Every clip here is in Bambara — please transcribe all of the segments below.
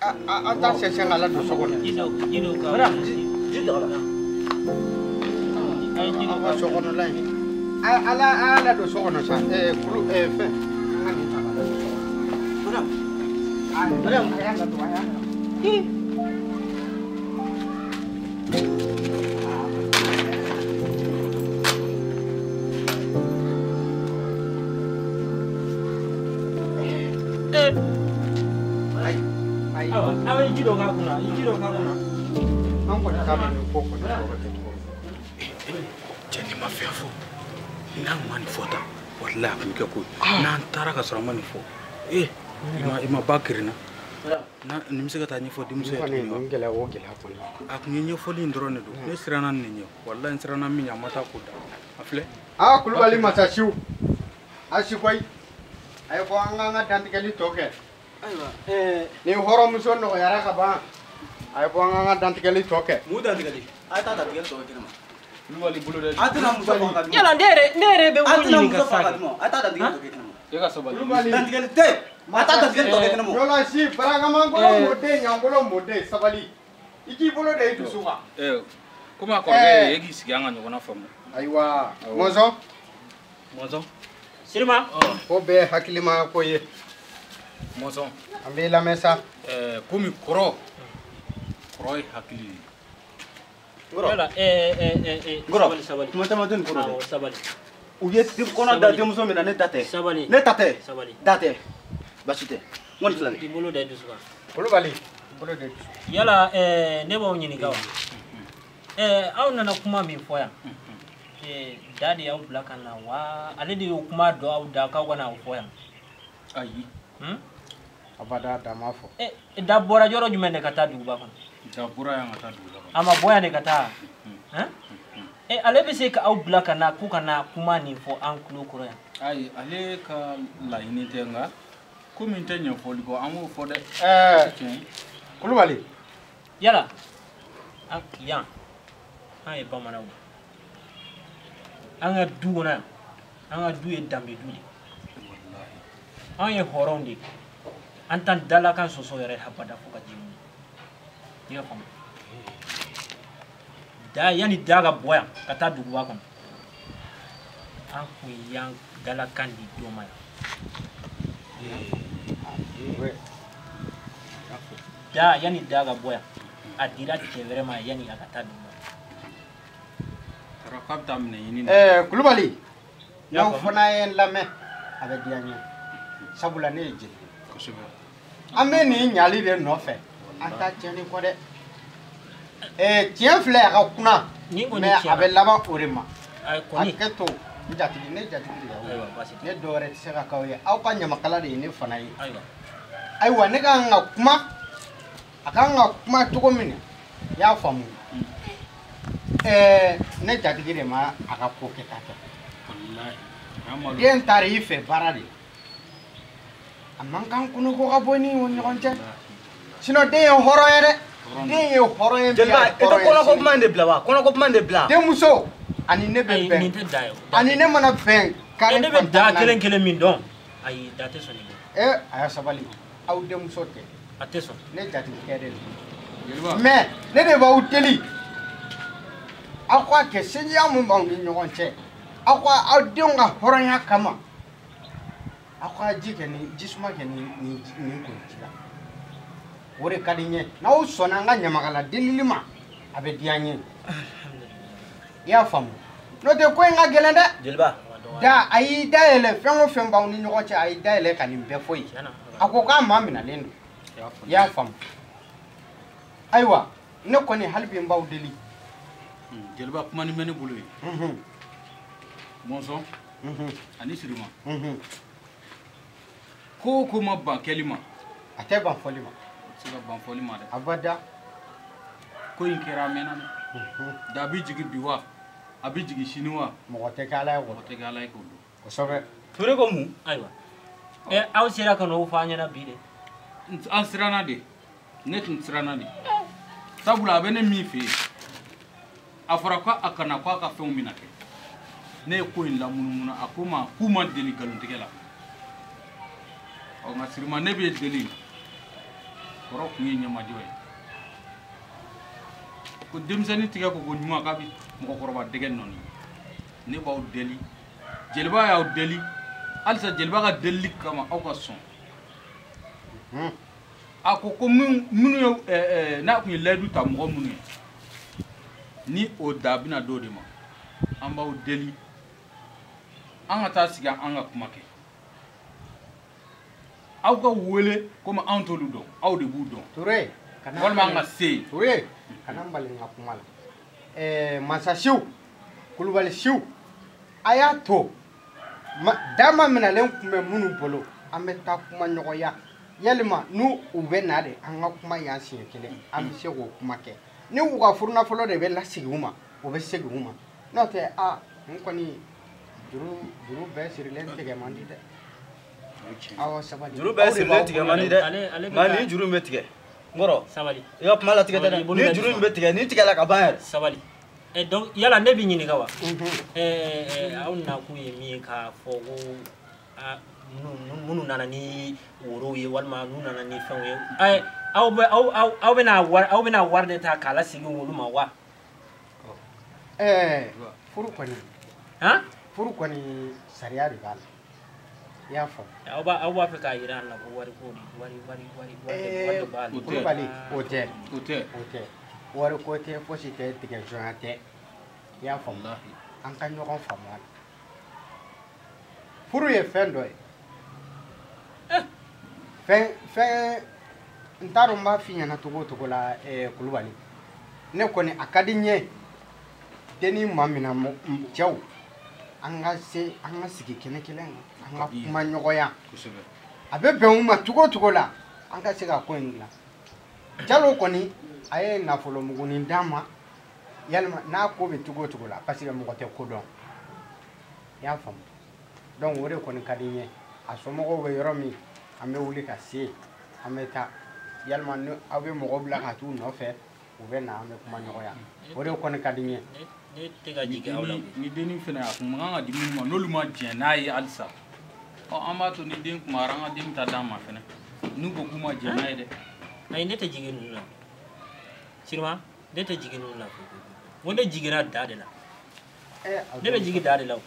An t'a sɛnsɛn ka ladon so kɔnɔ. Ji dɔ k'a Ji dɔ la. A ye ji dɔ Aw ka so kɔnɔla in. Ala a y'a ladon so kɔnɔ sa. Kulu fɛn. An ka nin ta ka ladon so kɔnɔ. Madame. Madame, a y'a ladon, a y'a ladon. Ayi. Ayiwa, aw ye ji dɔ k'a kunna, ji dɔ k'a kunna. An kɔni t'a dɔn nin ko kɔni tɔ bɛ kɛ cogo min. Cɛ nin ma fɛn fɔ. N'an ma nin fɔ tan, walahi a tun bɛ kɛ ko ye. N'an taara ka sɔrɔ an ma nin fɔ, i ma ba kirinna. Nin bɛ se ka taa ɲɛfɔ denmuso ye tuguni wa? Nin gɛlɛya o gɛlɛya kɔni. A tun ye ɲɛfɔli in dɔrɔn de don. Ne siranna nin ɲɛ. Walahi n siranna min ɲɛ, a ma taa k'o da. A filɛ. Aa Kulubali masasiw. A si koyi. A ye bɔ an k'an ka dantigɛli tɔ kɛ. Ayiwa. Ni hɔrɔnmuso nɔgɔyara ka ban, a ye bɔ an k'an ka dantigɛli tɔ kɛ. Mun dantigɛli? A ye taa dantigɛli tɔ kɛ kɛnɛma. Kulubali bolo dɛ. A tɛna muso faga ka di ma. Yala ne yɛrɛ bɛ A mun tɛna ɲininka muso sa faga ka kɛ? di ma. A ye taa dantigɛli tɔ kɛ kɛnɛma. E ka sabali. Kulubali. Dantigɛli tɛ yen. A taa dantigɛli tɔ kɛ kɛnɛma. Yɔrɔ si barakamankolon mɔden ɲangolo mɔden sabali. I k'i bolo da i dusu kan. Komi a kɔrɔkɛ ye, e k'i sigi an ka ɲɔgɔn na faamu. Ayiwa mɔzɔn. Mɔzɔn. Sirima. Ko bɛɛ ye hakilimaya ko ye. Mɔzɔn. An b'i lamɛn sa. Komi kɔrɔ ye hakili ye. Yala Ngɔrɔ. sabali sabali. Kuma caman tɛ nin ko rɔ dɛ. Awɔ, sabali. U ye kɔnɔ da denmuso min na, ne ta tɛ. Sabali. Ne ta tɛ. Sabali. Da tɛ. Baasi tɛ. N kɔni filɛ nin I bolo da i dusu kan. Kulubali. I bolo da i dusu kan. Yala ne b'aw ɲininka wa? Aw nana kuma min fɔ yan. Da de y'aw bila ka na wa? Ale de y'o kuma dɔn aw da k'aw ka na o fɔ yan. Ayi. Abada da ma fɔ. Da bɔra yɔrɔ jumɛn de ka taa duguba kɔnɔ? Da bɔra yan ka taa duguba kɔnɔ. A ma bɔ yan de ka taa? Ale bɛ se ka aw bila ka na k'u ka na kuma nin fɔ an tulo kɔrɔ yan. Ayi, ale ka laɲini tɛ nka komi n tɛ ɲɛfɔli kɔ, an b'o fɔ dɛ. Kulubali. Yala an yan an ye bamananw ye. An ka du kɔnɔ yan, an ka du ye danbe du de ye. An ye hɔrɔnw de ye. An t'an dalakan sɔsɔ yɛrɛ habada fo ka diɲɛ wuli. I y'a faamu? Da yanni da ka bɔ yan ka taa duguba kɔnɔ, an kun y'an dalakan di dɔ ma yan. Da yanni da ka bɔ yan, a dira cɛ wɛrɛ ma yanni a ka taa duguba. K'a bɛ taa minɛ ɲini na. Kulubali, n'aw fana ye n lamɛn, a bɛ diya n ye. Sabula ne ye jeli ye. Kosɛbɛ. An bɛ nin ɲali de nɔfɛ. An t'a tiɲɛni kɔ dɛ. Tiɲɛ filɛ a ka kunna. Mais a bɛ laban o de ma. Hakɛ to n jatigi, ne jatigi de y'aw ye. Ne dɔwɛrɛ tɛ se ka k'aw ye. Aw ka ɲamakala de ye ne fana ye. Ayiwa ne ka kan ka kuma, a ka kan ka kuma cogo min na, i y'a faamu. Ne jatigi de ma a ka ko kɛta kɛ. Den taara i fɛ baara de. A man kan kɔnɔko ka bɔ ni o ɲɔgɔn cɛ. Sinon den ye hɔrɔn ye dɛ. Den ye hɔrɔn ye bi, a ye Jeliba, e tɛ hɔrɔn ye kɔnɔko sini. kuma in de bila wa? Kɔnɔko kuma in de bila. Denmuso ani ne bɛ bɛn. Nin tɛ da ye o. Ani ne mana bɛn. Kari Ne bɛ da fantan kelen naani. kelen min dɔn. Ayi, da tɛ sɔn nin ma. A y'a sabali. Aw denmuso tɛ. A tɛ sɔn. Ne jatigikɛ de don. Mais ne de b'aw deli. Aw k'a kɛ sinjiya mun b'aw ni ɲɔgɔn cɛ. Aw ka aw denw ka hɔrɔnya kama. Aw ka ji kɛ ni ji suma kɛ ni nin koji la. O de ka di n ye. N'aw sɔnna an ka ɲamakala delili ma, a bɛ diya n ye. I y'a faamu? N'o tɛ ko in ka gɛlɛn dɛ. Jeliba. Da a y'i dayɛlɛ fɛn o fɛn b'aw ni ɲɔgɔn cɛ, a y'i dayɛlɛ ka nin bɛɛ fɔ yen. A ko k'a maa minɛlen don. I y'a faamu? Ayiwa, ne kɔni hali bi n b'aw deli. Jeliba, kuma ni bɛ ne bolo ye. Mɔzɔn ani Sirima. Ko o ko ma ban kɛli ma. A tɛ ban fɔli ma. A tɛ se ka ban fɔli ma dɛ. Abada. Ko in kɛra a mɛnna dɛ. Da bɛ jigin bi wa? A bɛ jigin sini wa? Mɔgɔ tɛ kɛ Ala ye k'o dɔn. Mɔgɔ tɛ kɛ Ala ye k'o dɔn. Kosɛbɛ. Ture ko mun? Ayiwa. Aw sera ka n'o fɔ an ɲɛna bi dɛ. An siranna de. Ne tun siranna de. Sabula a bɛ ne min fɛ yen, a fɔra ko a kana ko a ka fɛnw bɛna kɛ. Ne ye ko in lamunumunu, a ko ma k'u ma deli nkalontigɛ la. Ɔ nka Sirima, ne b'e deli. Kɔrɔ kun ye ɲɛmajɔ ye. Ko denmisɛnnin tigɛ ko ko ɲuman k'a bɛ mɔgɔkɔrɔba dɛgɛ nɔni. Ne b'aw deli, jeliba y'aw deli, halisa jeliba ka delili kama aw ka sɔn. A ko ko minnu ye n'a tun ye layidu ta mɔgɔ minnu ye, ni o da bɛna d'o de ma. An b'aw deli, an ka taa sigi an ka kuma kɛ. Aw ka wele komi anw t'olu dɔn, aw de b'u dɔn. Ture, walima an ka se yen. Ture, kana n bali n ka kuma la. Masasiw, kulubalisiw, a y'a to dama minɛlen tun bɛ minnu bolo, an bɛ taa kuma ɲɔgɔnya. Yalima n'u u bɛ na de, an ka kuma yan siɲɛ kelen, an bɛ se k'o kuma kɛ. Ni u ka furunafolo de bɛ lasegin u ma, o bɛ segin u ma. N'o tɛ n kɔni juru bɛɛ sirilen tigɛ man di dɛ. Awɔ, sabali. Juru bɛɛ sirilen tigɛ man di dɛ. Nka nin juru in bɛ tigɛ. N kɔrɔ. Sabali. I ka kuma latigɛ tɛ dɛ. Nin juru in bɛ tigɛ, nin tigɛla ka ban yɛrɛ. Sabali. Donc yala ne b'i ɲininka wa? Aw nakun ye min ye k'a fɔ ko minnu nana ni worow ye walima n'u nana ni fɛnw ye, aw bɛna wari de ta k'a lasegin olu ma wa? Furu kɔni. Han? Furu kɔni sariya de b'a la. I y'a faamu. Aw b'a fɛ k'a jira an na ko wari ko de wari de b'a la. Kulubali, o tɛ. O tɛ. O tɛ. Wari ko tɛ, fosi tɛ, tigɛjɔnya tɛ. I y'a faamu. An ka ɲɔgɔn faamu a la. Furu ye fɛn dɔ ye. Fɛn n t'a dɔn n b'a f'i ɲɛna cogo o cogo la, Kulubali. Ne kɔni a ka di n ye denni ma minɛ cɛw, an ka se an ka sigi kɛnɛ kelen kan, an ka kuma ɲɔgɔnya. A bɛ bɛn u ma cogo o cogo la, an ka se ka ko in dilan. Jalo kɔni a ye nafolomugunin d'an ma, yalima n'a ko bɛ cogo o cogo la, parce que mɔgɔ tɛ ko dɔn. I y'a faamu. Donc o de kɔni ka di n ye. A somɔgɔw bɛ yɔrɔ min, an bɛ wuli ka se, an bɛ taa. Yalima ni aw bɛ mɔgɔ bila ka t'u nɔfɛ, u bɛ na, an bɛ kuma ɲɔgɔnya. O de kɔni ka di n ye. Ne tɛ ka jigin aw la. Ni dennin fana a kun man kan ka di minnu ma, n'olu ma jɛn n'a ye halisa, an b'a to ni den kumayara, an ka den ta d'an ma fana. N'u ko k'u ma jɛn n'a ye dɛ. Ayi, ne tɛ jigin ninnu la. Sirima, ne tɛ jigin ninnu la fiyewu. N ko ne jiginna da de la. Ne bɛ jigin da de la o.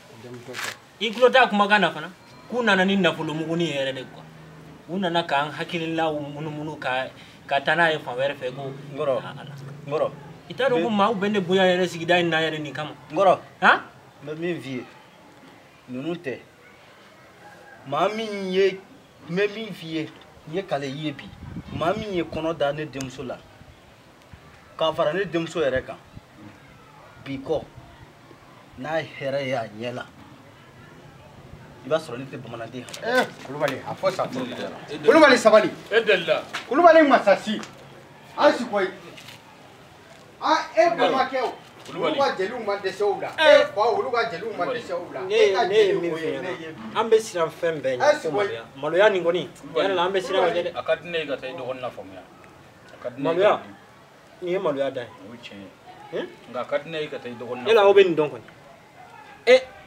I tulo t'a kumakan na fana, k'u nana ni nafolomugunin yɛrɛ de quoi. U nana k'an hakililaw munumunu ka taa n'a ye fan wɛrɛ fɛ ko. N kɔrɔ. N kɔrɔ. I t'a dɔn ko maaw bɛ ne bonya yɛrɛ sigida in na yɛrɛ nin kama. N kɔrɔ. Han? N bɛ min f'i ye, ninnu tɛ. Maa min ye, n bɛ min f'i ye, n ye kale i ye bi. Maa min ye kɔnɔ da ne denmuso la, k'a fara ne denmuso yɛrɛ kan, bi kɔ, n'a ye hɛrɛ ye a ɲɛ la, i b'a sɔrɔ ne tɛ bamananden. Kulubali, a fɔ sa. Kulubali, sabali. E delila. Kulubali masasi. An si koyi. E balimakɛw, olu ka jeliw ma dɛsɛ u la. E fa, olu ka jeliw ma dɛsɛ u la. Ne ye min f'i ɲɛna, an bɛ siran fɛn bɛɛ ɲɛ ko maloya. Maloya nin kɔni, yɛrɛ la an bɛ siran o ɲɛ dɛ. A ka di ne ye ka taa i dɔgɔnin lafaamuya. A ka di ne ye. Maloya, nin ye maloya dan ye. O ye tiɲɛ ye. Nka a ka di ne ye ka taa i dɔgɔnin lafaamuya. Yala aw bɛ nin dɔn kɔni.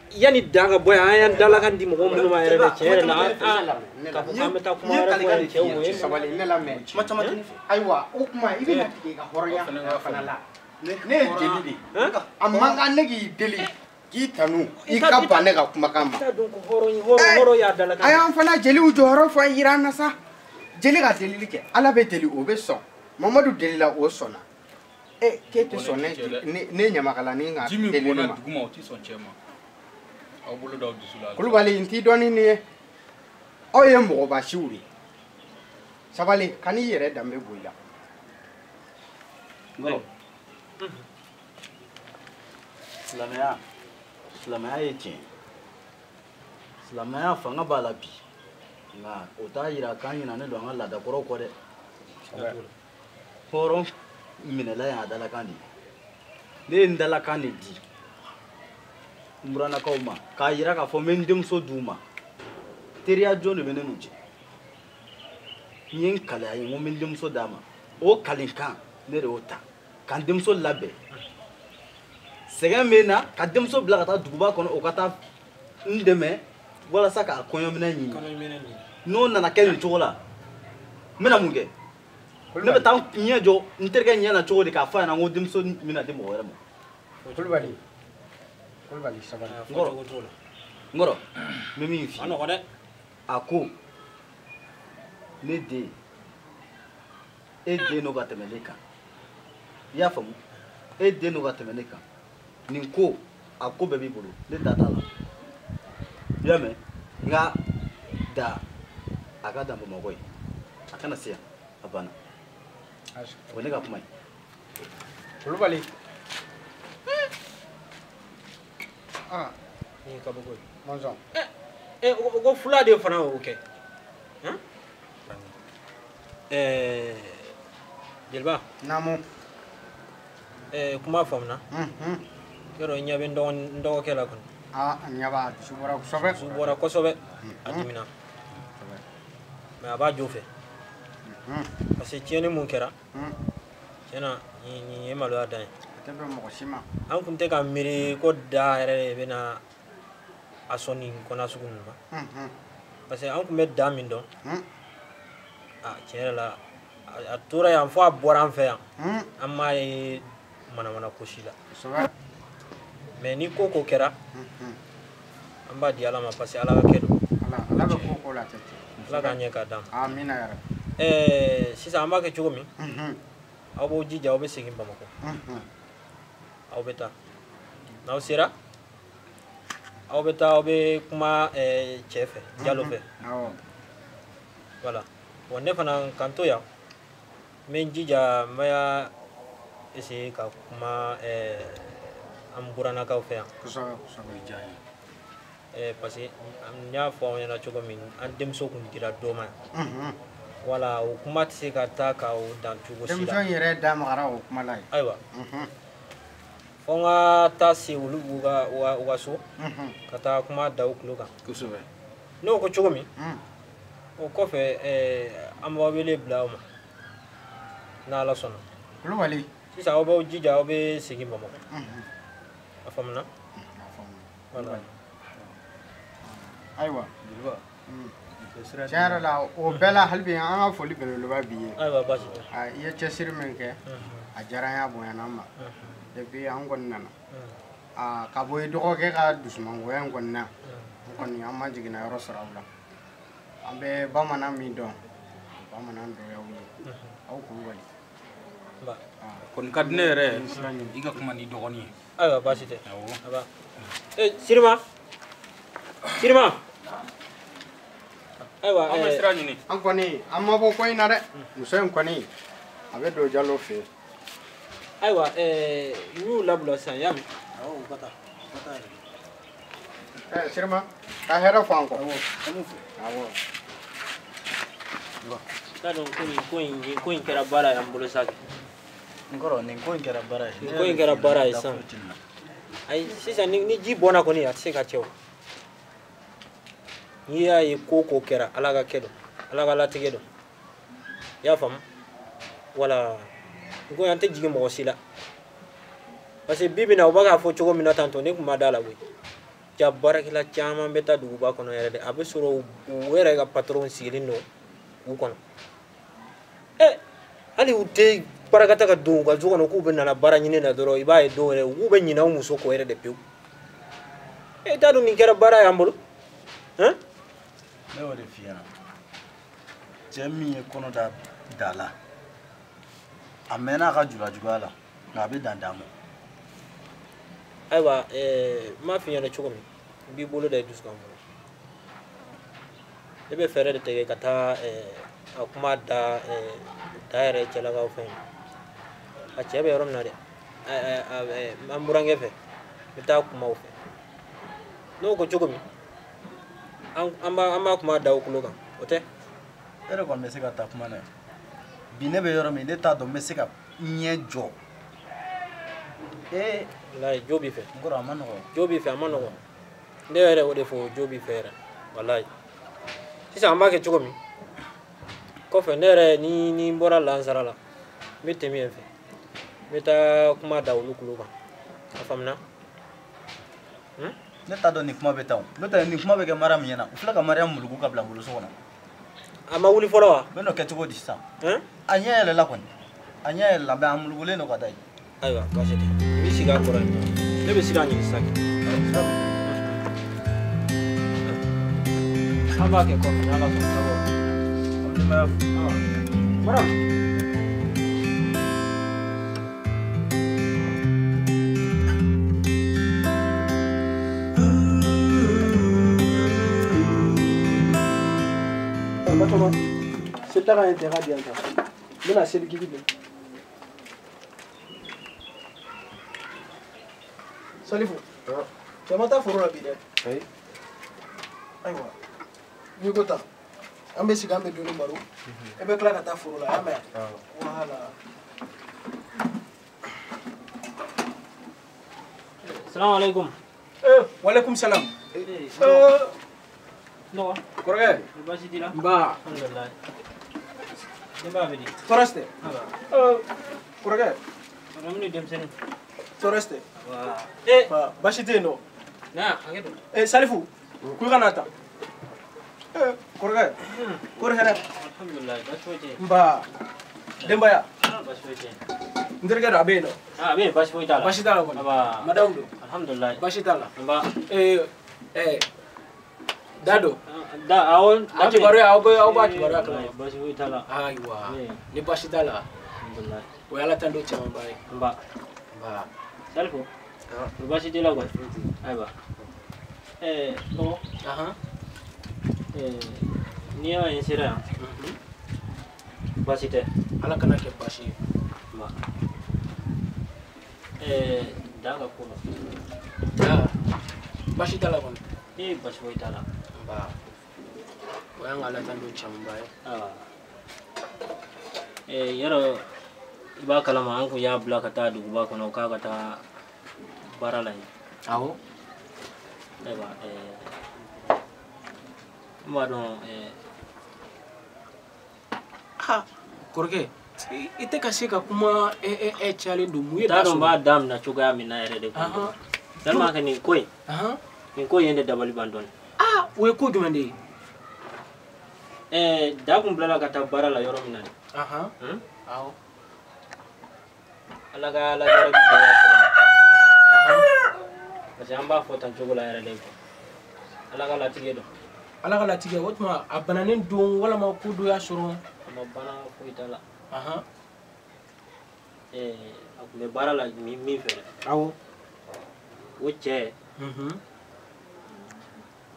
Yanni dan ka bɔ yan, an y'an dalakan di mɔgɔw minnu ma yɛrɛ dɛ, tiɲɛ yɛrɛ la, k'a fɔ k'an bɛ taa kuma wɛrɛ fɔ yan cɛw, o ye sabali, ne lamɛn. Kuma caman tɛ ne fɛ. Ayiwa, o kuma i bɛna tigɛ i ka hɔrɔnya fana la. Ne ye jeli de ye. A man kan ne k'i deli k'i tanu, i ka ban ne ka kumakan ma. I t'a dɔn ko hɔrɔn y'a dalakan. A y'an fana jeliw jɔyɔrɔ fɔ yira an na sa. Jeli ka delili kɛ, Ala bɛ deli o bɛ sɔn. Mamadu delila o sɔnna. K'e tɛ sɔn ne ɲamakalanin ka delili ma. Ji min bɔnna duguma, o tɛ sɔn cɛ ma. Aw bolo d'aw dusu la. Kulubali, n t'i dɔn ni nin ye. Aw ye mɔgɔba siw de ye. Sabali, kan'i yɛrɛ danbe bɔ i la. N kɔrɔ. Silamɛya, silamɛya ye tiɲɛ. Silamɛya fanga b'a la bi. Nka o t'a yira k'an ɲinɛnen don an ka laadakɔrɔw kɔ dɛ. Hɔrɔn minɛla yan a dalakan de ye. Ne ye n dalakan de di n burannakaw ma k'a yira k'a fɔ n bɛ n denmuso d'u ma. Teriya jɔn de bɛ ne n'u cɛ. N ye n kale a ye, n ko n bɛ n denmuso d'a ma. O kalekan ne de y'o ta ka n denmuso labɛn. Sɛgɛn bɛ n na ka denmuso bila ka taa duguba kɔnɔ, o ka taa n dɛmɛ walasa k'a kɔɲɔminɛn ɲini. N'o nana kɛ nin cogo la, n bɛna mun kɛ? Ne bɛ taa n ɲɛ jɔ n terikɛ ɲɛ na cogo di k'a fɔ a ɲɛna n ko denmuso bɛna di mɔgɔ wɛrɛ ma. Kulubali. Kulubali sabali. N kɔrɔ n bɛ min f'i ye. A nɔgɔn dɛ. A ko ne den e den n'o ka tɛmɛ ne kan. I y'a faamu? E den n'o ka tɛmɛ ne kan. Nin ko a ko bɛɛ b'i bolo ne da t'a la. I y'a mɛn? Nka da a ka dan Bamakɔ ye. A kana se yan a banna. O ne ka kuma ye. Kulubali. Ah. Nin ye kabako ye. Mɔnzɔn. O ko fula de fana y'o kɛ. Jeliba. Naamu. Kuma faamuna. Yɔrɔ n ɲɛ bɛ n dɔgɔkɛ la kɔni. Aa n ɲɛ b'a dusu bɔra kosɛbɛ. Dusu bɔra kosɛbɛ. A dimina. Mais a b'a jo fɛ. Parce que tiɲɛni mun kɛra. Tiɲɛ na nin ye maloya dan ye. A tɛ bɛn mɔgɔ si ma. An tun tɛ ka miiri ko da yɛrɛ de bɛna a sɔn nin kɔnɔ sugu ninnu ma. Parce que an tun bɛ da min dɔn. A tiɲɛ yɛrɛ la a tora yan fo a bɔra an fɛ yan. An m'a ye manamana ko si la. Mais ni ko ko kɛra. An b'a di Ala ma parce que Ala ka kɛ don. Ala bɛ ko ko la tɛ. Ala k'a ɲɛ k'a d'a ma. Amina yarabi. Sisan an b'a kɛ cogo min. Aw b'aw jija aw bɛ segin Bamakɔ. Aw bɛ taa. N'aw sera aw bɛ taa aw bɛ kuma cɛ fɛ Jalo fɛ. Voilà. Bon ne fana k'an to yan n bɛ n jija n bɛ essayer ka kuma an burannakaw fɛ yan. Kosɛbɛ kosɛbɛ. Parce que n y'a fɔ aw ɲɛna cogo min an denmuso kun dira dɔ ma yan. Voilà o kuma tɛ se ka taa ka o dan cogo si la. Denmuso in yɛrɛ da magara o kuma la yen. Ayiwa. Fo n ka taa se olu u ka so. Ka taa kuma da u tulo kan. Kosɛbɛ. N'o ko cogo min. O kɔfɛ an b'aw wele bila aw ma. N'Ala sɔnna. Kulubali. Sisan aw b'aw jija aw bɛ segin Bamakɔ. A faamuna? A faamuna. Voilà. Ayiwa. Jeliba. Tiɲɛ yɛrɛ la o bɛɛ la hali bi an ka foli belebeleba b'i ye. Ayiwa baasi tɛ. I ye cɛsiri min kɛ. A diyara an ye a bonyana an ma. Depuis an kɔni nana. Ka bɔ i dɔgɔkɛ ka dusumangoya in kɔni na. An kɔni an ma jiginna yɔrɔ sɔrɔ aw la. An bɛ bamanan min dɔn. Bamanan dɔ y'aw ye. Aw Kulubali. Kɔni ka di ne yɛrɛ i ka kuma n'i dɔgɔnin ye. Ayiwa baasi tɛ. Awɔ. Sirima. Sirima. Ayiwa an bɛ sira ɲini. An kɔni an ma bɔ ko in na dɛ. Muso in kɔni a bɛ don Jalo fɛ yen. Ayiwa n y'u labila sisan y'a mɛn. Awɔ u ka taa u ka taa yɛrɛ. Sirima ka hɛrɛ fɔ an kɔ. Awɔ an b'u fo. Awɔ. T'a dɔn ko nin ko in kɛra baara ye an bolo sa. N kɔrɔ nin ko in kɛra baara ye. Nin ko in kɛra baara ye sisan. Ayi sisan ni ji bɔnna kɔni a tɛ se ka cɛ o. N'i y'a ye ko ko kɛra Ala ka kɛ don Ala ka latigɛ don. I y'a faamu? Voilà. N ko an tɛ jigin mɔgɔ si la. Parce que bi bi in na u b'a k'a fɔ cogo min na tantɔ ne tun ma da la koyi. Ja baarakɛla caman bɛ taa duguba kɔnɔ yɛrɛ de a bɛ sɔrɔ u yɛrɛ ka patron sigilen don u kɔnɔ. Hali u tɛ baarakɛta ka don u ka so kɔnɔ k'u bɛ nana baara ɲini na dɔrɔn i b'a ye dɔw yɛrɛ u bɛ ɲinɛ u muso kɔ yɛrɛ de pewu. E t'a dɔn nin kɛra baara y'an bolo. Ne y'o de f'i ɲɛna. Cɛ min ye kɔnɔ da da la a mɛnna a ka julajuguya la nka a bɛ dan d'a ma. Ayiwa n m'a f'i ɲɛna cogo min n b'i bolo da i dusu kan fɔlɔ. Ne bɛ fɛɛrɛ de tigɛ ka taa a kuma da da yɛrɛ cɛlakaw fɛ yen. A cɛ bɛ yɔrɔ min na dɛ an burankɛ fɛ n bɛ taa kuma o fɛ. N'o ko cogo min an b'a kuma da o tulo kan o tɛ. E yɛrɛ kɔni bɛ se ka taa kuma n'a ye. Bi ne bɛ yɔrɔ min ne t'a dɔn n bɛ se ka n ɲɛ jɔ. Walayi jo b'i fɛ. N kɔrɔ a ma nɔgɔn. Jo b'i fɛ a ma nɔgɔn. Ne yɛrɛ o de fɔ jo b'i fɛ yɛrɛ walayi. Sisan an b'a kɛ cogo min kɔfɛ ne yɛrɛ ni n bɔra lansara la n bɛ tɛmɛ yen fɛ n bɛ taa kuma da olu tulo kan a faamuna. Ne t'a dɔn nin kuma bɛ taa o n'o tɛ nin kuma bɛ kɛ Mariam ɲɛna u filɛ ka Mariam muluku ka bila n bolo so kɔnɔ. A ma wuli fɔlɔ wa? N bɛ n'o kɛ cogo di sisan? A ɲɛ yɛlɛla kɔni. A ɲɛ yɛlɛla mais a mulukulen don ka taa yen. Ayiwa baasi tɛ. I b'i sigi a kɔrɔ yen. Ne bɛ sira ɲini sisan. An b'a kɛ kɔfɛ n'Ala sɔnna. Awɔ. Madame. Batoma, selitaka ye tɛ ka di yan tan. N bɛna seli kiki don. Salifu, cɛ ma taa foro la bi dɛ. Ayi. Ayiwa, n'i ko tan, an bɛ sigi an bɛ dɔɔnin baro. E bɛ tila ka taa foro la, y'a mɛn? Wala. Salamu alaikum. Walaikum salam. Nɔgɔ. Kɔrɔkɛ. Baasi t'i la? Nba. Alhamdulilayi. Denbaya bɛ di? Tɔɔrɔ si tɛ. Kɔrɔkɛ. Madame ni denmisɛnnin. Tɔɔrɔ si tɛ. Baasi tɛ yen nɔ. Na, hakɛ to. Salifu, ko i ka na ta. Kɔrɔkɛ, kɔri hɛrɛ. Alhamdulilayi, baasi foyi tɛ yen. Nba. Denbaya. Baasi foyi tɛ yen. N terikɛ don, a bɛ yen nɔ. A bɛ yen, baasi foyi t'a la. Baasi t'a la kɔni. Nba. Madamu don. Alhamdulilayi. Baasi t'a la. Nba. Da don. Da, awɔ. A kibaruya, aw b'a kibaruya kalama. Baasi foyi t'a la. Ayiwa, ni baasi t'a la. Alhamdulilayi. O ye Ala tando camanba ye. Nba. Nba. Salifu. Baasi t'i la kɔni. Ayiwa. Dɔgɔ. N'i y'a ye n sera yan. Baasi tɛ. Ala kana kɛ baasi ye. Nba. Da ka ko la. Da. Baasi t'a la kɔni. Baasi foyi t'a la. Nba. O y'an ka Ala tando camanba ye. Yɔrɔ i b'a kalama an kun y'a bila ka taa duguba kɔnɔ k'a ka taa baara la yen. Awɔ. Ayiwa n b'a dɔn. Ha kɔrɔkɛ, i tɛ ka se ka kuma ɛ cayalen don mun ye? T'a dɔn n b'a daminɛ cogoya min na yɛrɛ de kɔni. Tellement que nin ko in. Nin ko in ye ne dabali ban dɔɔnin. O ye ko jumɛn de ye? Da kun bilala ka taa baara la yɔrɔ min na de. Awɔ. Ala ka ala jarabi dɔ y'a sɔrɔ. Parce que an b'a fɔ tan cogo la yɛrɛ de quoi. Ala ka latigɛ dɔn. Ala ka latigɛ, o tuma a bananen don walima ko dɔ y'a sɔrɔ? A ma bana foyi t'a la. A kun bɛ baara la min fɛ dɛ. Awɔ. O cɛ.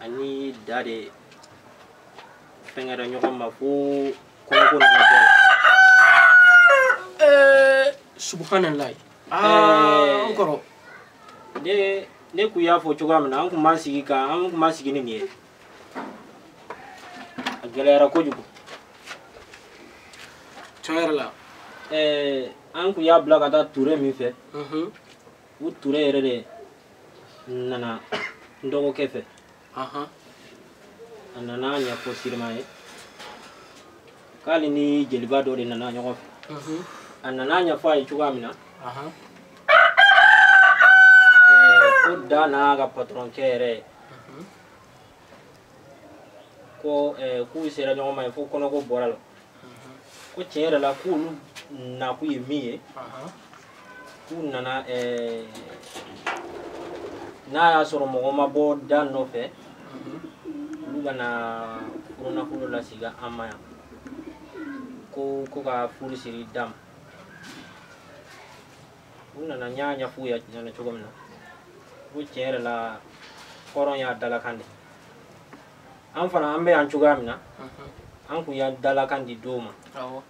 Ani da de fɛngɛra ɲɔgɔn ma fo kɔnɔko nana bɔ a la. Subahanallahi. N kɔrɔ. Ne kun y'a fɔ cogoya min na, an kun b'an sigi kan, an kun b'an sigi ni nin ye. A gɛlɛyara kojugu. Tiɲɛ yɛrɛ la. An kun y'a bila ka taa Ture min fɛ. O Ture yɛrɛ de nana n dɔgɔkɛ fɛ. A nana ɲɛfɔ Sirima ye k'ale ni jeliba dɔ de nana ɲɔgɔn fɛ. A nana ɲɛfɔ a ye cogoya min na, ko da n'a ka patɔrɔnkɛ yɛrɛ ko k'u sera ɲɔgɔn ma yen fo kɔnɔko bɔra la. Ko tiɲɛ yɛrɛ la k'olu nakun ye min ye, k'u nana n'a y'a sɔrɔ mɔgɔ ma bɔ da nɔfɛ, olu ka na furunafolo lasigi an ma yan, ko ka furu siri da ma. U nana n y'a ɲɛf'u ɲɛna cogo min na, ko tiɲɛ yɛrɛ la hɔrɔn y'a dalakan de. An fana an bɛ yan cogoya min na, an kun y'an dalakan di dɔw ma. Awɔ.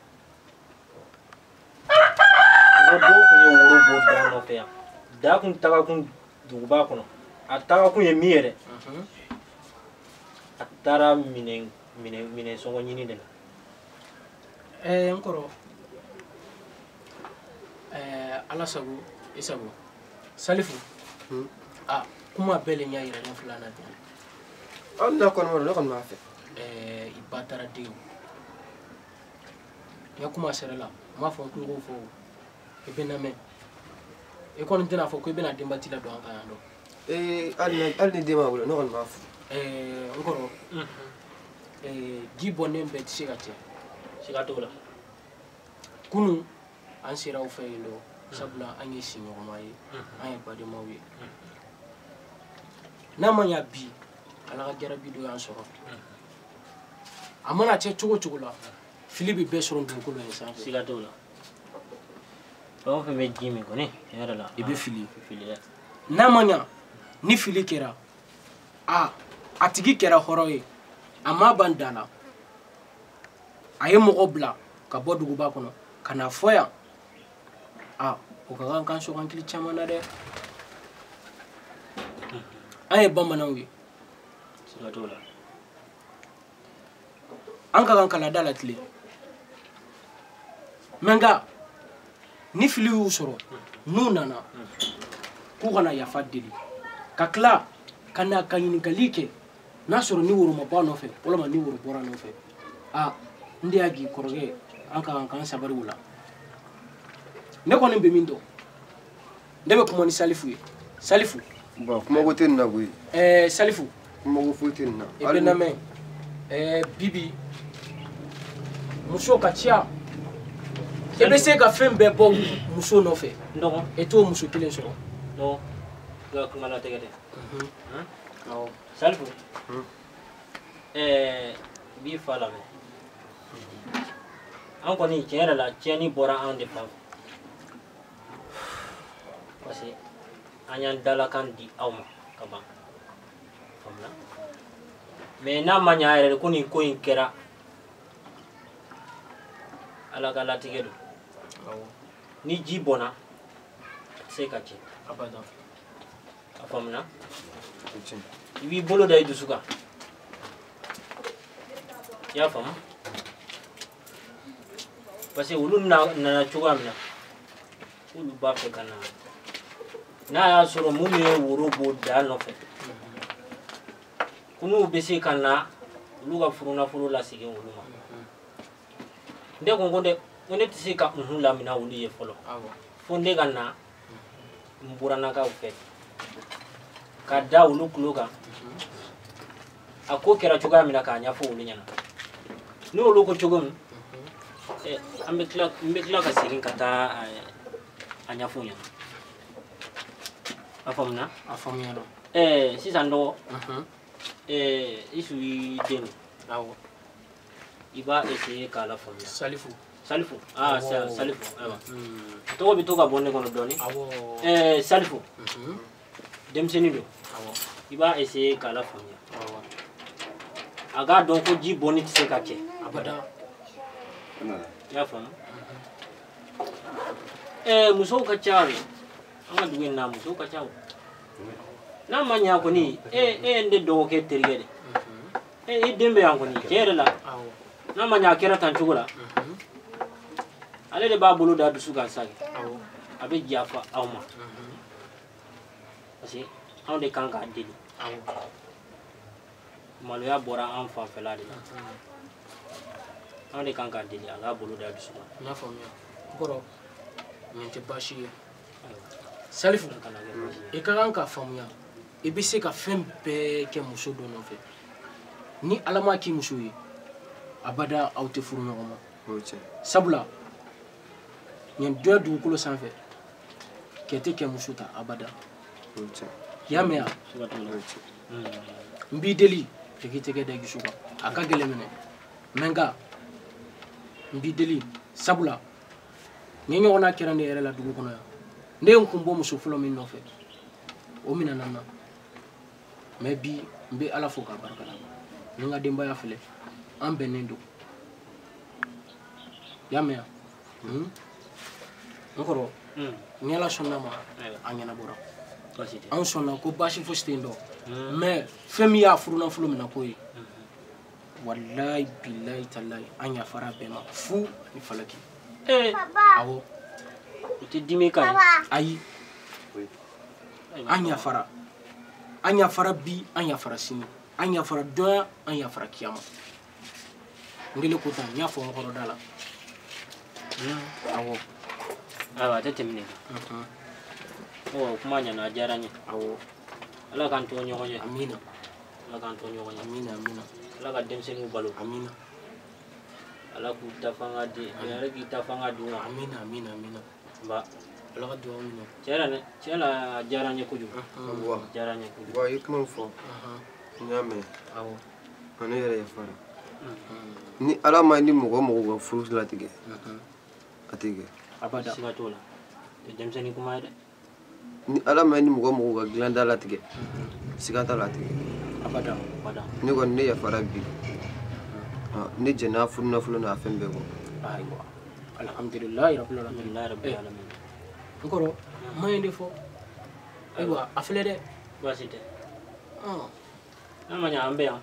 Ko dɔw kun ye woro bɔ da nɔfɛ yan. Da kun tagakun duguba kɔnɔ, a tagakun ye min ye dɛ, a taara minɛn sɔngɔ ɲini de la. N kɔrɔ, Ala sago i sago. Salifu, kuma bɛɛ le ɲɛ yira ne fila na bi. Hali n'a kɔni ma don, ne kɔni b'a fɛ. I ba taara den o. N ka kuma sera la, n m'a fɔ n ko i k'o fɔ o. I bɛ n lamɛn. I kɔni tɛna fɔ ko i bɛna denbatigi ladon an kan yan dɔn. Hali ni den b'a bolo, ne kɔni b'a furu. N kɔrɔ, Ji bɔnnen bɛɛ tɛ se ka cɛ. Siga t'o la. Kunun an sera aw fɛ yen dɔ, sabula an ye siɲɔgɔnma ye, an ye badenmaw ye. N'a ma ɲa bi, Ala ka jarabi dɔ y'an sɔrɔ. A mana cɛ cogo cogo la, fili bɛ bɛɛ sɔrɔ dugukolo in sanfɛ. Siga t'o la. Fɛn o fɛn bɛ ji min kɔni, tiɲɛ yɛrɛ la. I bɛ fili. Fili dɛ. N'a ma ɲa, ni fili kɛra, a tigi kɛra hɔrɔn ye, a ma ban da la. A ye mɔgɔ bila ka bɔ duguba kɔnɔ ka na fɔ yan. O ka kan k'an sɔgɔnkili caman na dɛ. An ye bamananw ye. Siga t'o la. An ka kan ka laada latilen. Mɛ nka ni fili y'u sɔrɔ, n'u nana k'u kana yafa deli, ka tila ka na ka ɲininkali kɛ n'a sɔrɔ ni woro ma bɔ a nɔfɛ walima ni woro bɔra a nɔfɛ. N de y'a k'i kɔrɔkɛ, an ka kan k'an sabali o la. Ne kɔni bɛ min dɔn, ne bɛ kuma ni Salifu ye. Salifu. Bon, kuma ko tɛ nin na koyi. Salifu. Kuma ko foyi tɛ nin na. I bɛ lamɛn. Bibi, muso ka ca. I bɛ se ka fɛn bɛɛ bɔ muso nɔfɛ. N dɔgɔ. E t'o muso kelen sɔrɔ. Dɔgɔ, i ka kuma latigɛ dɛ. Awɔ. Salifu. I b'i fa lamɛn. An kɔni tiɲɛ yɛrɛ la, tiɲɛni bɔra an de fan fɛ. Parce que an y'an dalakan di aw ma ka ban. Faamuya? Mais n'a ma ɲɛ yɛrɛ de ko nin ko in kɛra, Ala ka latigɛ don. Ni ji bɔnna, a tɛ se ka cɛ. Abada. A faamuna? I b'i bolo da i dusu kan. I y'a faamu? Parce que olu nana cogoya min na, k'olu b'a fɛ ka na. N'a y'a sɔrɔ minnu ye woro bɔ da nɔfɛ, ko n'u bɛ se ka na olu ka furunafolo lasegin olu ma. Ne ko ko dɛ, ko ne tɛ se ka unhun lamina olu ye fɔlɔ. Fo ne ka na n burannakaw fɛ ka da olu tulo kan. A ko kɛra cogoya min na k'a ɲɛfɔ olu ɲɛna. Ni olu ko cogo min, an bɛ tila, n bɛ tila ka segin ka taa a ɲɛfɔ u ɲɛna. A faamuna? A faamuyara. Sisan dɔgɔ, Isu y'i den de. Awɔ. I b'a essayer k'a lafaamuya. Salifu. Salifu. Salifu. Ayiwa. Tɔgɔ bɛ to ka bɔ ne kɔnɔ dɔɔni. Awɔ. Salifu. Denmisɛnnin don. Awɔ. I b'a essayer k'a lafaamuya. Awɔ. A k'a dɔn ko ji bɔnni tɛ se ka kɛ. Abada. I y'a faamu? Musow ka ca de. An ka dugu in na musow ka ca o. N'a ma ɲa kɔni, e ye ne dɔgɔkɛ terikɛ de. I den bɛ yan kɔni, tiɲɛ yɛrɛ la. N'a ma ɲa a kɛra tan cogo la, ale de b'a bolo da dusu kan sa. A bɛ yafa aw ma. Parce que anw de kan k'a deli. Maloya bɔra an fanfɛla de la. Anw de kan k'a deli, a k'a bolo da dusu kan. N y'a faamuya. N kɔrɔ, nin tɛ baasi ye. Salifu, i ka kan k'a faamuya, i bɛ se ka fɛn bɛɛ kɛ muso dɔ nɔfɛ. Ni Ala m'a k'i muso ye, abada aw tɛ furu ɲɔgɔn ma. Sabula, nin dɔ dugukolo sanfɛ, kɛ tɛ kɛ muso ta abada. I y'a mɛn wa? N b'i deli, i k'i tɛgɛ da i dusu kan. A ka gɛlɛn minɛ. Mɛ nka, n b'i deli, sabula, nin ɲɔgɔnna kɛra ne yɛrɛ la dugu kɔnɔ yan. Ne ye n kun bɔ muso fɔlɔ min nɔfɛ, o minɛna n na. Mɛ bi, n bɛ Ala fo k'a barika da. Ni n ka denbaya filɛ, an bɛnnen don. I y'a mɛn wa? N kɔrɔ, ni Ala sɔnna ma, a ɲɛnabɔra. Anw sɔnna ko baasi fosi tɛ yen dɔn. Mɛ fɛn min y'a furunafolo minɛ ko ye, walayi bilayi talayi, an yafara bɛɛ ma fu ani falaki. Awɔ. O tɛ dimi kan ye? Ayi. An yafara. An yafara bi, an yafara sini. An yafara dɔnya, an yafara kiyama. N kɛlen ko tan, n y'a fɔ n kɔrɔ da la. Awɔ. Ayiwa, a tɛ tɛmɛ nin kan. Ɔ, kuma ɲɛna, a diyara n ye. Awɔ. Ala k'an to ɲɔgɔn ye. Amiina. Ala k'an to ɲɔgɔn ye. Amina amina. Ala ka denmisɛnninw balo. Amina. Ala k'u ta fanga di, a yɛrɛ k'i ta fanga d'u ma. Amina amina amina. Nba. Ala ka dugawu minɛ. Tiɲɛ la dɛ, tiɲɛ la a diyara n ye kojugu. Wa. A diyara n ye kojugu. Wa i ye kuma min fɔ. N y'a mɛn. Awɔ. Ne yɛrɛ yafara. Ni Ala ma ni mɔgɔ o mɔgɔ ka furu latigɛ, a tɛ kɛ. Abada. Siga t'o la. O tɛ denmisɛnnin kuma ye dɛ. Ni Ala ma ni mɔgɔ o mɔgɔ ka dilanda latigɛ, siga t'a la a tɛ kɛ. Abada. Abada. Ne kɔni ne yafara bi. Ne jɛn'a furu nafolo n'a fɛn bɛɛ kɔ. Ayiwa. Alhamdulilayi rabbil alamin. Alhamdulilayi rabbil alamin. N kɔrɔ, ma ye de fɔ. Ayiwa, a filɛ dɛ. Baasi tɛ. N'a ma ɲɛ an bɛ yan.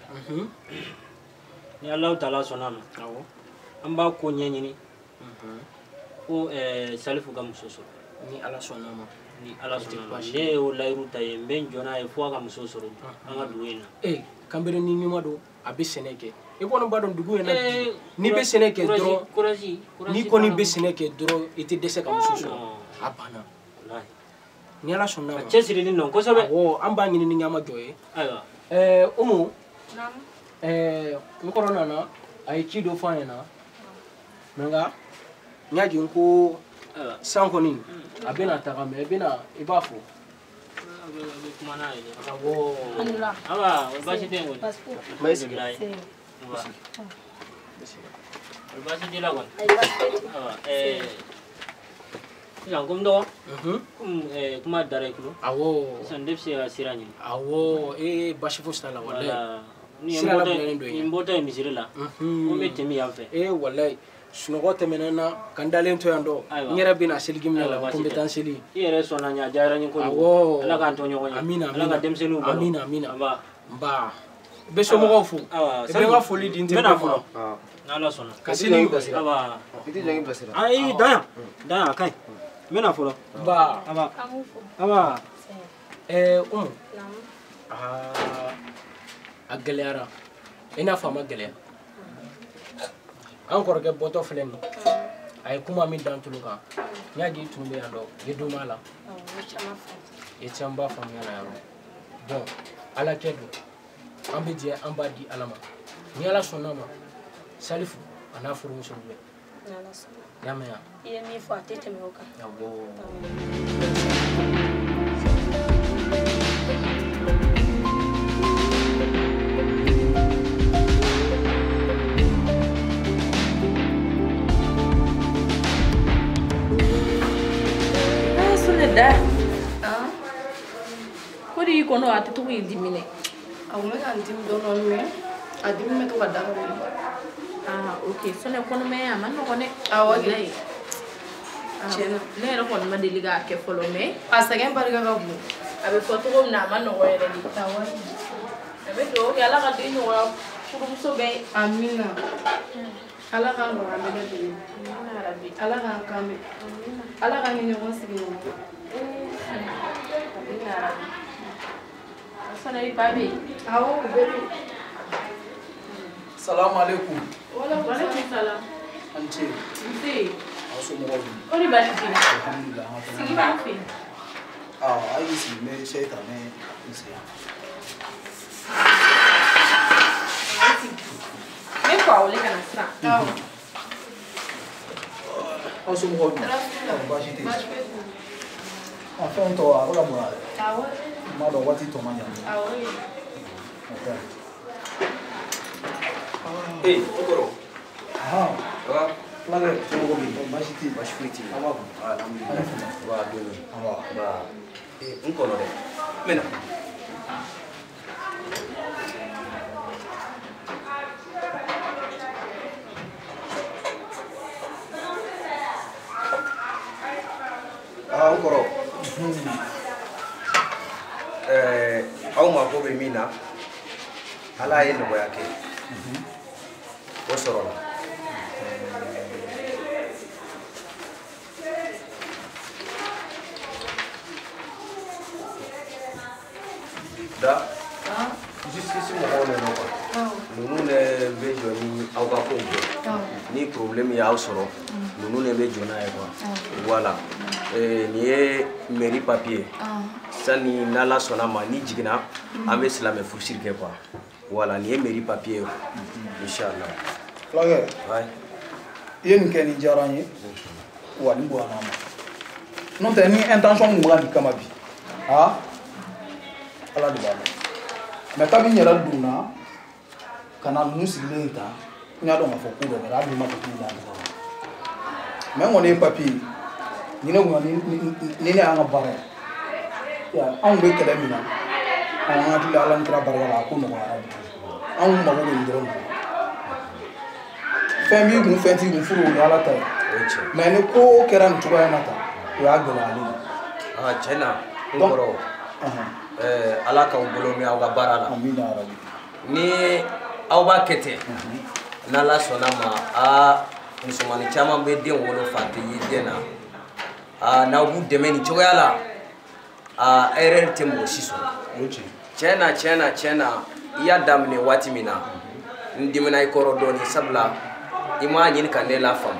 Ni Alahu taala sɔnna a ma. Awɔ. An b'a ko ɲɛɲini. Ko Salifu ka muso sɔrɔ. Ni Ala sɔnna a ma. Ni Ala sɔnna a ma. Ne y'o layiru ta ye, n bɛ n jɔ n'a ye fo a ka muso sɔrɔ an ka dugu in na. Ee, Kanbere ni ɲuman don, a bɛ sɛnɛ kɛ. I kɔni b'a dɔn dugu in na bi, n'i bɛ sɛnɛ kɛ dɔrɔn, n'i kɔni bɛ sɛnɛ kɛ dɔrɔn, i tɛ dɛsɛ ka muso sɔrɔ. A banna. Ni Ala sɔnna a ma. A cɛsirilen don kosɛbɛ. Awɔ, an b'a ɲini ni ɲɛmajɔ ye. Ayiwa. Umu. N kɔrɔ nana, a ye ci dɔ fɔ an ɲɛna. Mɛ nka, n y'a jigin ko san kɔni, a bɛna taga mɛ i bɛna i b'a fɔ. A bɛ kuma n'a ye dɛ. Awɔ. Awa, o baasi tɛ yen kɔni. Ma i sigi. O baasi t'i la kɔni. Awa, sisan ko n dɔgɔ. Komi kuma dara i kulo. Awɔ. Sisan ne bɛ se ka sira ɲini. Awɔ, ee baasi fosi t'a la walayi. Ni n bɔtɔ ye misiri la, ko n bɛ tɛmɛ yan fɛ. Ee walayi, sunɔgɔ tɛmɛna n na ka n dalen to yan dɔ. N yɛrɛ bɛna seliji minɛ la ko n bɛ taa n seli. I yɛrɛ sɔnna ɲɛ, a diyara n ye kojugu. Awɔ. Ala k'an to ɲɔgɔn ye. Amina amina. Ala ka denmisɛnninw balo. Amina amina. Nba. Nba. I bɛ somɔgɔw fo. I bɛ n ka foli di n terikɛ ma. N'Ala sɔnna. Ka seli. Aba. I tɛ jɔ k'i bilasira. Ayi dan yan. Dan yan a ka ɲi. N bɛna fɔlɔ. Nba. Aba. Aba. Umu. Aa. A gɛlɛyara i n'a fɔ a ma gɛlɛya. An kɔrɔkɛ bɔtɔ filɛ nin a ye kuma min dan tulu kan, n y'a jigin tun bɛ yan dɔ, i ye dɔ b'a la. I ye camanba faamuya la yɔrɔ. Bɔn, Ala kɛ don, an bɛ jɛ an b'a di Ala ma. Ni Ala sɔnna a ma, Salifu a n'a furumuso bɛ. I y'a mɛn wa? I ye min fɔ a tɛ tɛmɛ o kan. Awɔ. Da. Ko de y'i kɔnɔ a tɛ to k'i dimi dɛ. A kun bɛ ka n dimi dɔɔnin mɛ a dimi bɛ to ka da wuli. Ah ok, sɛnɛ kɔnɔmaya a ma nɔgɔn dɛ. Awɔ kɛ. Tiɲɛna. Ne yɛrɛ kɔni ma deli k'a kɛ fɔlɔ mɛ. A sɛgɛn barika ka bon. A bɛ fɔ cogo min na a ma nɔgɔn yɛrɛ de. Awɔ. A bɛ dugawu kɛ Ala ka den nɔgɔya furumuso bɛɛ ye. Amina. Ala k'an nɔgɔya bɛɛ lajɛlen. Amina yarabi. Ala k'an kan mɛn. Ala k'an ni ɲɔgɔn sigi ɲɔgɔn. Amina yarabi. Fana i ba bɛ yen? Awɔ, o bɛɛ bɛ yen. Salamu aleykum. Walekum salam. A ni ce. Nse. Aw somɔgɔw dun? Ko ni baasi tɛ yen? Alhamdulilayi, an ka kɛnɛ. Sigi b'an fɛ yen. Aa, a y'i sigi, n bɛ sɛyi ta, n bɛ n sigi yan. N bɛ kɔ a wele ka na sisan. Awɔ. Aw somɔgɔw dun? Baasi tɛ yen. A fɛnw tɔ a bɛ ka mɔn dɛ. Awɔ. N b'a dɔn waati tɔ man jan. Awɔ. Ee, o kɔrɔ. Ahan. Fulakɛ, somɔgɔw bɛ yen? Baasi tɛ yen. Baasi foyi tɛ yen. An b'a kun. Alhamdulilayi. Wa don. Nba. Ee, n kɔnɔ dɛ. N bɛ na. Aa, n kɔrɔ. Aw mako bɛ min na, Ala ye nɔgɔya kɛ. O sɔrɔla. Da, justice mɔgɔw de nɔ quoi. Ninnu de bɛ jɔ ni aw ka kow bɛɛ. Ni problème y'aw sɔrɔ, ninnu de bɛ jɔ n'a ye quoi. Voilà. Nin ye mairie papier. Sani n'Ala sɔnna ma ni jiginna an bɛ silamɛ furusiri kɛ quoi. Voilà, nin ye mairie papier ye inchallah. Fulakɛ. Ouais. I ye nin kɛ nin diyara n ye. Wa nin bonyana n ma. N'o tɛ ni intention mun bɔra nin kama bi. Ah. Ala de b'a dɔn. Mais kabi n yɛrɛ donna ka na ninnu sigilen ta n y'a dɔn k'a fɔ ko dɔ kɛra hali ni ma kɛ k'u la. Mais n kɔni ye papier ye. Ni ne kun ni ne y'an ka baara ye. Anw bɛ kɛlɛ min na an hakili la Ala ni kira barika la a ko nɔgɔyara bi anw mago bɛ nin dɔrɔn de la fɛn b'i kun fɛn t'i kun furu o ye Ala ta ye mais ni ko kɛra nin cogoya in na tan o y'a gɛlɛyalen ye. Aa tiɲɛ na n kɔrɔ Ala k'aw bolo mɛn aw ka baara la. Amina yarabi. Ni aw b'a kɛ ten n'Ala sɔnna ma aa musomanin caman bɛ den wolo fa tɛ ye den na aa n'aw b'u dɛmɛ nin cogoya la. Ah, erreur tɛ mɔgɔ si sɔrɔ. Tiɲɛ na i y'a daminɛ waati min na n dimina i kɔrɔ dɔɔni sabula i m'a ɲini ka ne lafaamu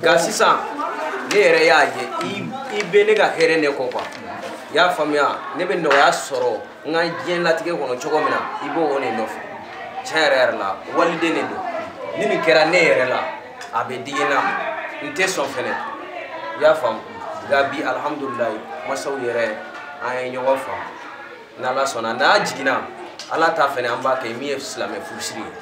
nka sisan ne yɛrɛ y'a ye i bɛ ne ka hɛrɛ ne kɔ quoi i y'a faamuya ne bɛ nɔgɔya sɔrɔ n ka diɲɛlatigɛ kɔnɔ cogo min na i b'o o de nɔfɛ tiɲɛ yɛrɛ yɛrɛ la waliden de don ni nin kɛra ne yɛrɛ la a bɛ digi n na n tɛ sɔn fɛnɛ i y'a faamu. Nka bi alhamdulilayi masaw yɛrɛ an ye ɲɔgɔn faamu n'Ala sɔnna n'a jiginna Ala ta fɛnɛ an b'a kɛ min ye silamɛ furusiri ye.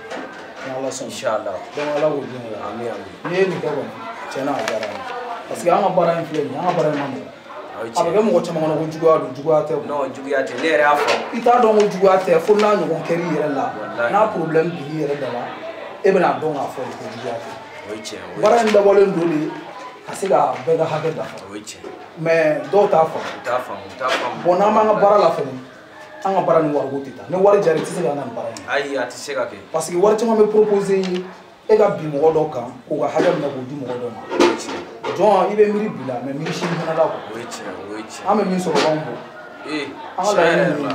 N'Ala sɔnna. Inchallah. Donc Ala k'o di ne la. Ami ami. N'i ye nin kɛ kɔni tiɲɛ na a diyara n ye parce que an ka baara in filɛ nin ye an ka baara in ma nɔgɔn. A bɛ kɛ mɔgɔ caman kɔnɔ ko juguya don juguya tɛ. Non juguya tɛ ne yɛrɛ y'a faamu. I t'a dɔn ko juguya tɛ fo n'a ɲɔgɔn kɛr'i yɛrɛ la n'a problème bin'i yɛrɛ da la e bɛna dɔn k'a fɔ de ko juguya tɛ. O ye tiɲɛ ye. Baara in dabɔlen don de. Ka se ka bɛɛ ka hakɛ dafa. O ye tiɲɛ. Mais dɔw t'a faamu. U t'a faamu, u t'a faamu. Bon n'an b'an ka baara la fɛnɛ, an ka baara ni wariko tɛ taa. Ni wari diyara i tɛ se ka na nin baara in. Ayi a tɛ se ka kɛ. Parce que wari caman bɛ proposer i ye e ka bin mɔgɔ dɔ kan k'o ka hakɛ minɛ k'o di mɔgɔ dɔ ma. O ye tiɲɛ. Jɔn i bɛ miiri bi la mais miiri sini fana la quoi. O ye tiɲɛ, o ye tiɲɛ. An bɛ min sɔrɔ o b'anw bɔ. Ee an ka laɲini ye nin ye.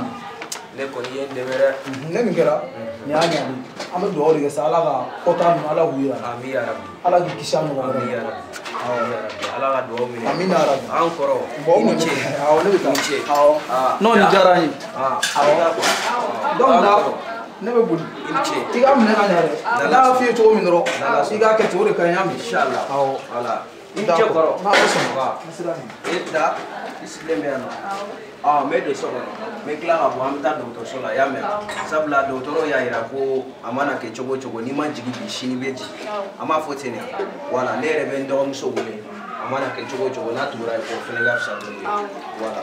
Ne kɔni ye n dɛmɛ dɛ. Ne min kɛra nin y'a ɲali an bɛ dugawu de kɛ sa Ala ka kɔta ninnu Ala k'u yira. Ami yarabi. Ala k'i kisi a ɲɔgɔn wɛrɛ ma. Ami yarabi. Ala ka dugawu minɛ. Amina yarabi. An kɔrɔ. Bon i ni ce. Awɔ ne bɛ taa. I ni ce. Awɔ. Non nin diyara n ye. A bɛ taa quoi. Donc na ne bɛ boli. I ni ce. I k'a minɛ ka ɲa dɛ. N'a y'a f'i ye cogo min dɔrɔn. I k'a kɛ ten o de ka ɲi y'a mɛn. Inchallah. Awɔ. Voilà. I ni ce kɔrɔ. N'Ala sɔnna. N sera nin. E da i sigilen bɛ yan nɔ. N bɛ don so kɔnɔ n bɛ tila ka bɔ an bɛ taa dɔgɔtɔrɔso la i y'a mɛn sabula dɔgɔtɔrɔw y'a jira ko a mana kɛ cogo o cogo n'i ma jigin bi sini bɛ jigin an b'a fɔ ten de wala ne yɛrɛ bɛ n dɔgɔmuso wele a mana kɛ cogo o cogo n'a tugura i kɔ o fana ka fisa dɔɔni wala.